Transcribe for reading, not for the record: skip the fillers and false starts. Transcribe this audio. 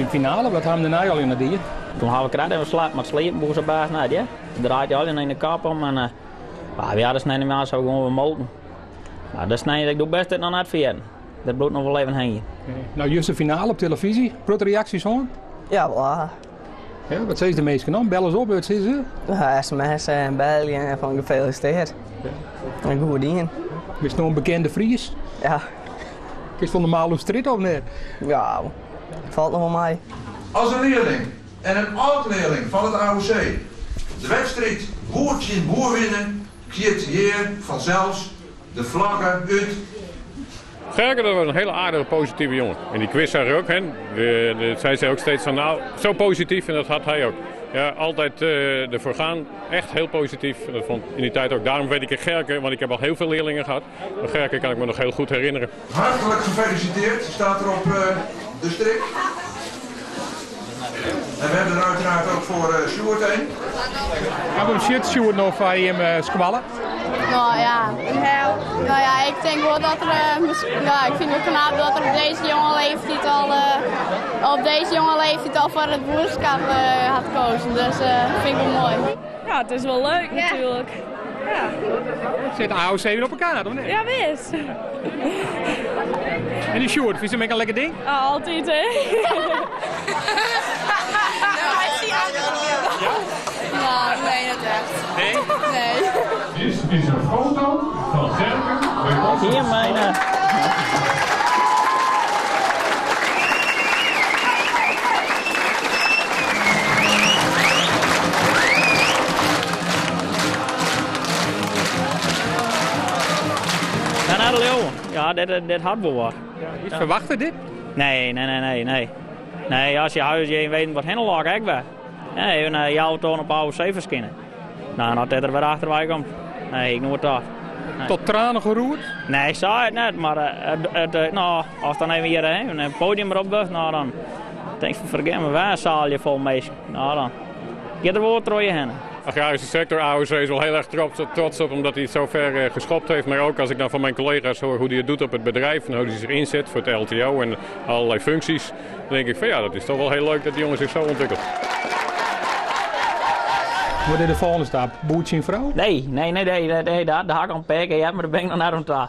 de finale, wat ha jim dêrnei al yn it die? Toen ha we krekt even slapen, mar sliepen woe sa bêst net, ja. It draait je al yn de kop om en uh, we hadden snein zo gewoan we molken. Maar dat snij ik doe best dit noch net ferjitten. Dat bliuwt noch wol even hingjen. Nou, juster de finale op televyzje. Protte reaksjes hân? Ja, wel. Ja, wat sizze de minsken dan? Belle se op, wat sizze se? Ja, sms en beljen en fan gefeliciteerd. Ja. En goed dien. Bist no in bekende Fries? Ja. Kinst wol normaal oer strjitte of net? Ja, falt noch wol mei. As in learling en in âld-learling fan it AOC de wedstriid boer tsjin boer winne, giet hjir fansels de flagge út. Gerke, dat was een hele aardige, positieve jongen. En die quiz zag je ook, hè. Zij zei ook steeds van, nou, zo positief. En dat had hij ook. Ja, altijd ervoor gaan. Echt heel positief. Dat vond ik in die tijd ook. Daarom weet ik Gerke, want ik heb al heel veel leerlingen gehad. Maar Gerke kan ik me nog heel goed herinneren. Hartelijk gefeliciteerd, staat er op de strik. En we hebben er uiteraard ook voor Sjoerd een. Waarom zit Sjoerd nog van je skoalle? Nou ja, nou ja, ik denk wel dat er, ja, ik vind het knap dat er op deze jonge leeftijd al, op deze jonge leeftijd al voor het boerschap had gekozen. Dus dat vind ik wel mooi. Ja, het is wel leuk natuurlijk. Ja. Zit AOC weer op elkaar, of niet? Ja, wis. En die Sjoerd, vind je hem ook een lekker ding? Ja, altijd, hè. Ja? Ja, nee, niet echt. Nee? Nee. Dit is een foto van Gerke. Hier mijn... Ja, naar de Leeuwen. Ja, dit had wel wat. Ja, verwachtte dit? Nee, nee, nee, nee, nee. Nee, als je huis je weet wat heen lag, ik wel. Nee, en jou toch op AOC verschijnen. Nou, en dat er weer achterwij komt. Nee, ik noem het dat. Nee. Tot tranen geroerd? Nee, ik zei het net, maar nou, als dan even hier hè, een podium erop was, nou dan denk ik, vergeet me, waar zaal je vol mee? Nou dan, je er woord door je heen. Agrarische sector, AOC is wel heel erg trots op omdat hij het zo ver geschopt heeft. Maar ook als ik dan van mijn collega's hoor hoe hij het doet op het bedrijf en hoe hij zich inzet voor het LTO en allerlei functies. Dan denk ik van ja, dat is toch wel heel leuk dat die jongen zich zo ontwikkelt. Wordt dit de volgende stap? Boertje en vrouw? Nee, nee, nee, nee, nee, nee, daar, daar ga ik al een paar keer, ja, maar daar ben ik nog naar om te.